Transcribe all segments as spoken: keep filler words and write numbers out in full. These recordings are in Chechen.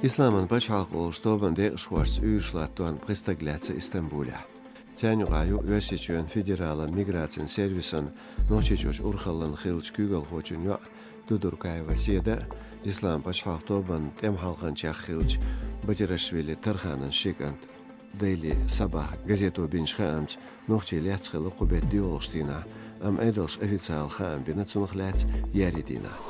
Исламан пачхьалкх олуш тобанан декъашхошца уьйраш латтор пхи стаг лаьцна Истамбулехь. Царна юкъахь ю Оьрсийчоьнан федералан миграцин сервисан Нохчийчуьра урхаллин хиллачу куьйгалхочун йоӀ Дудуркаева Седа а, Исламан пачхьалкх тобанан тӀеман хьалханчех хиллачу Батирашвили Тарханан ши кӀант. Daily Sabah газето бинчу хаамца, нохчий лаьцна хилла кху беттан доьалгӀачу дийнахь, амма Ӏедалша официалан хаам бина цунах лаьцна еарин дийнахь.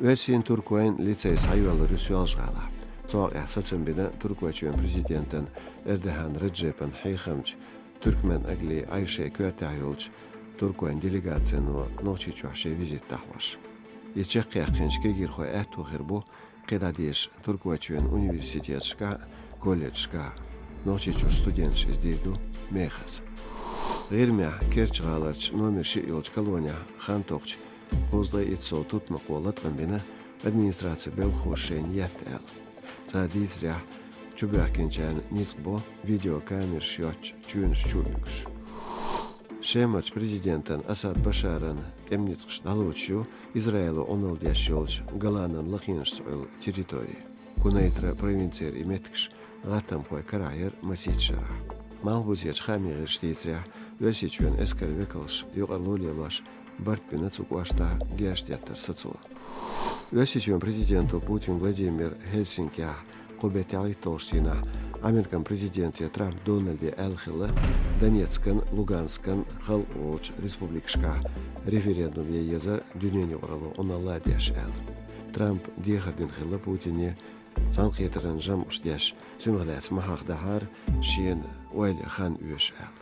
Оьрсийн, туркойн лицей схьайоьллур ю Соьлжа-ГӀалахь. Цу хьокъехь сацам бина Туркойчоьнан президентан Эрдоган Реджепан хьехамча Туркменогли Ӏайшин коьртехь йолчу туркойн делегацино Нохчийчохь шен визит дӀахьош. Иза чекхъяьккхинчу кегийрхойн аьтто хир бу кхидӀа деша Туркойчоьнан университеташкахь а, колледжашкахь а. Нохчийчуьра студенташа иза дийр ду мехаза. ГӀирмехь Керчь-гӀаларчу номер шиъ йолчу колонехь хан тохучу кхузткъе итт сов тутмакхо латкъам бина, администрацин белхахоша шайна етта аьлла. Цара дийцарехь, чубоьхкинчарна ницкъ бо видеокамераш йоцучу чоьнаш чу а буьгуш. Шемарчу президентан Асад Башаран тӀеманицкъаш дӀалоцуш ю Израило Ӏуналла деш йолчу Голанан лакхенашца Ӏуьллу территори. Кунейтра провинцера и меттигаш гӀаттамхойн карахь яра масийтта шарахь. Малхбузерчу хааман гӀирсаша дийцарехь, Оьрсийчоьнан эскаран векалша юкъаралла лелош барт бина цу кӀоштахь герз деттаран сацо. Оьрсийчоьнан президенто Путин Владимира Хельсинкехь кху беттан ялхитталгӀачу дийнахь Американ президенте Трамп Доналде аьлла хилла, Донецкан, Луганскан халкъ волчу республикашкахь референдум ян езар дуьненан юкъаралло Ӏуналла а деш аьлла. Трампа дехар дина хилла Путине, цхьаьнакхетаран жамӀаш деш, цуьнах лаьцна ма хьахдахьара, шена ойла хан оьшу аьлла.